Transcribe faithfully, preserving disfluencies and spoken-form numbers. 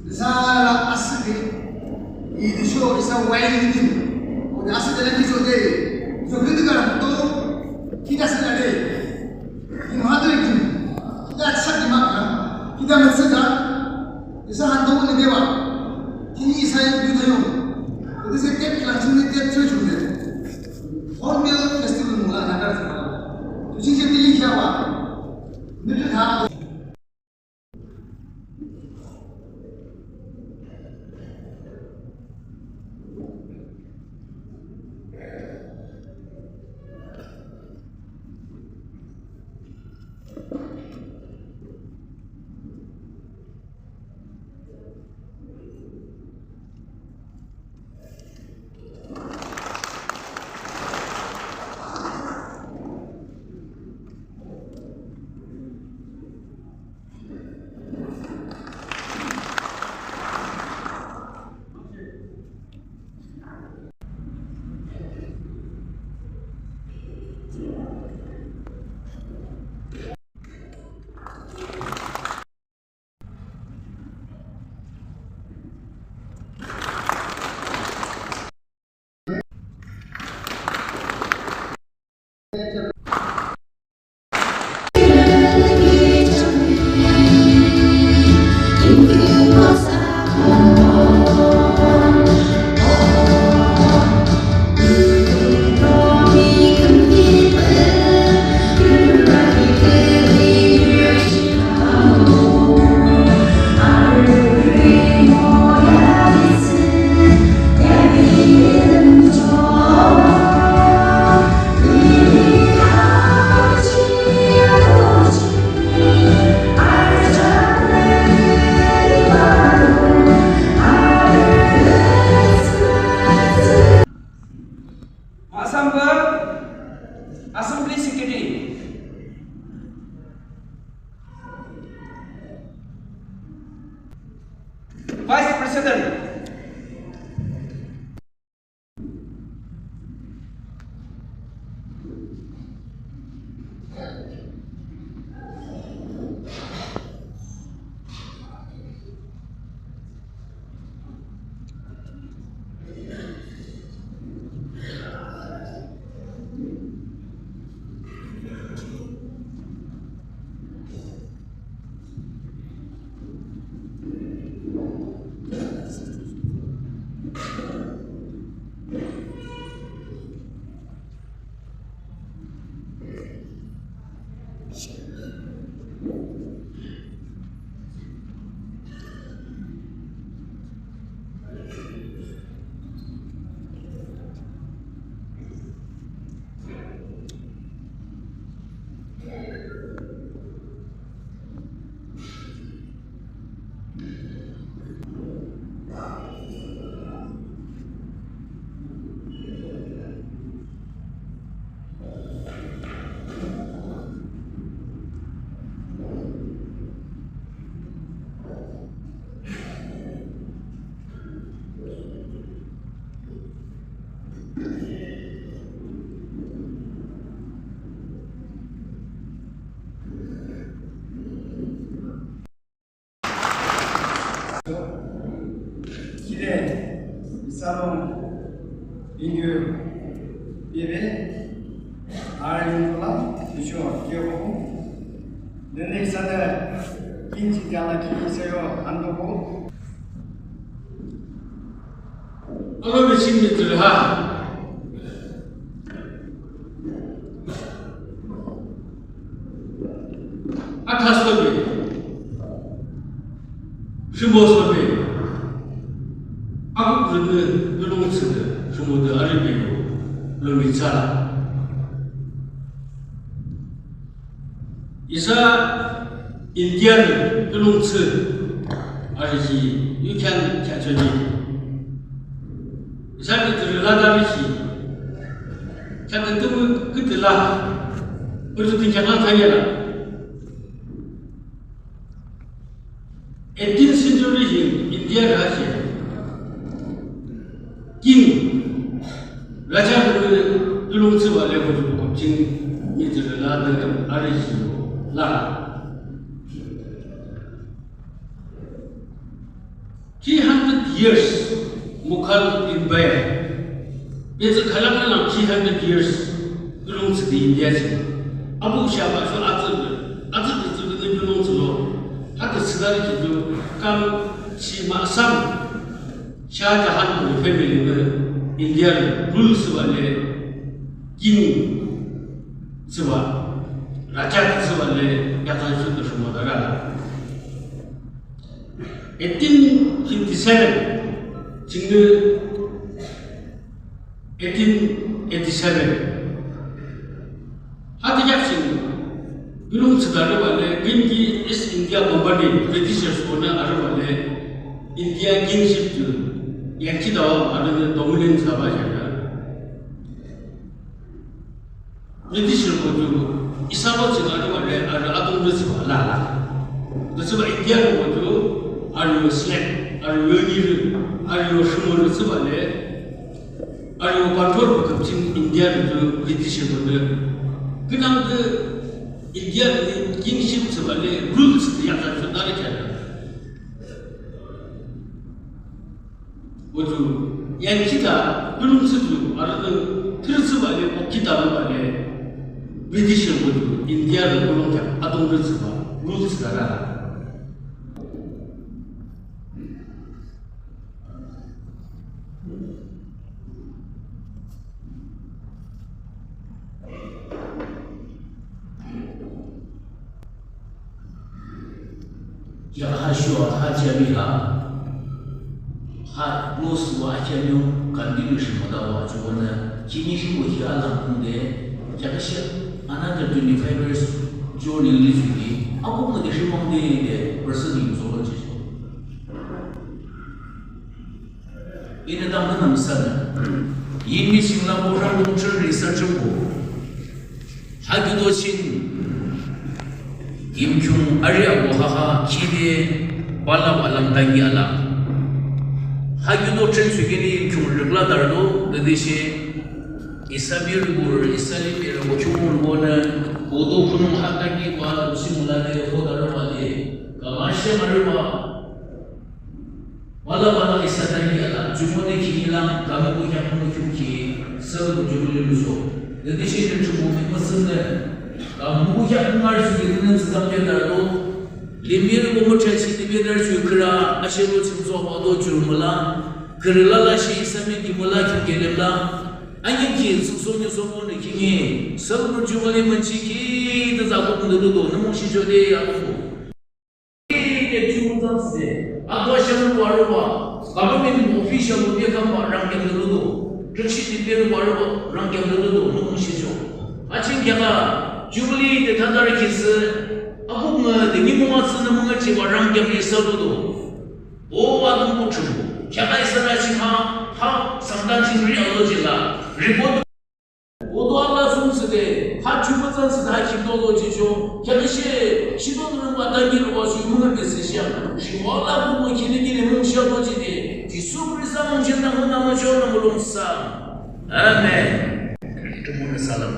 Nüsa la asühde, i tüsho isa wai nüdin. Ode asühde la tüsho de, tüsho küdükhüh to, kita sila de. Inha to ikin, kita chak di maka, kita mütsüda, isa hanto ko nüdewa. Kini isa yu tayo. Ode se tet kilang ching de tet church de. Hornbill Festival mula nakar sa. Tüsho se tili kyawa. Nüdin ha. Mahsamgü Assembly Secretary, Vice President. Kide, isa lung, bingyo, bebe, arung la, tüsho, kyo, nene isa de, kinchi jala ki isa yo, ando ko. Alomi ching mihtsürü ha. Athas lomi. Rhimos lomi. Akuk rünü nulung tsünü rhimode arübe yo lomi tsüla. Isa Indian nulung tsü arüki yukhan khyachoni. Isa mihtsürü la arüki. Khyakütümü kütüla. Pürtütün khyaklang thayela. Eighteen century hi India raji. King, raja nulung tsüba le hoju ching mihtsürü la arüki la. Three hundred years Mughal Empire. Betsü khülang khülang three hundred years kiulongthsüde India ching. Abuh shebah sho atsüde, atsüde tsüde kiulongthsü lo. Hade thsüde ki ju kam shi mahsam Shah Jahan family nü India rule thsübah le king thsübah, raja thsübah le yakzan shude rhimo dara. Eighteen fifty-seven chingnü eighteen eighty-seven. Hade yakzan kiulongthsüde arübah le, künki East India Company, Britishers konü arübah le, India kingship ju yangkhidawa arünü dominant thsübah jaya. Britishko ju isa lo ching arübah le, arü adungde thsübah alala. Thsübah Indiabo ju arü yo slave, arü yo nyirü, arü yo rhimorü thsübah le, arü yo control pü khümching Indiabo ju Britishko ju. Künangde Indiabo ju kingship thsübah le rule thsüde yakzan shude arü kheahang. Oju yangkhide kiulongthsü ju arünü thürüthsübah le, okhide arübah le, Britishko ju Indiabo ju kiulongthsü adungde thsübah rule thsüde arü. Ya ha shuwa ha jami ha, ha most wa akhya nyo continue shi müdawa ju wonü, khihni shi wo hi alang nungde, ya ka shi another twenty-five years journey li ju ni, akung de shi mangde de person in zolo ji. Inü tamkhüntamnüsü, yinmi ching la borü lungchün research ko. Ha kiuto ching Yimkhiung arihako haha khide bala balang tangi ala. Ha kiuto ching chukini Yimkhiung rükla darüdo, tütüshe isa mihrübo, isa limberübo khiungrübonü, boto khunung ha tangi bala usi mulade ho darübah le, kama she marübah. Bala bala isa tangi ala, jumonü khihni lang, kamuku kheak muku kheak ki, sel bu jubili luso. Tütüshe nü jumonü müsünü, kamuku kheak ngar suli nü tsüdam kheak darüdo, limberübo müthri ching limberü ju khürü, ashelo ching zo bado ju müla, khürü lala shi isa mi ki müla kheak kheak limla, anyim ki tsükso nyi somonü khihni, sel bu jubili münchi ki, tüza kok nü ludo, nü mung shi jode ya kok. Ide ju mütsan thsüde, ato ashenü warübah, government official lo bekamba rangkheam de ludo, trükshih de berü warübah rangkheam de ludo, nü mung shicho. Aching kheaka, Jubilee de thadarü kisü, akuk ngü de nimung atsünü müngachiba rangkheam isa ludo. O Atungpuh Thrünpuh, kheaka isa rü ching ha, ha, Sangtam ching ri alo jila, report Odo ala sung thsüde, ha chumütsan thsüde ha khimdo lo jicho, kheaküshe, shido nungba tangi lo wa shu münga de thsüshe, shi wa la bu mo khini khini mung sha lo jide, Jisu Khrista mung sha na mung na mung sha na mung lung sa. Amen. Tümünü salam.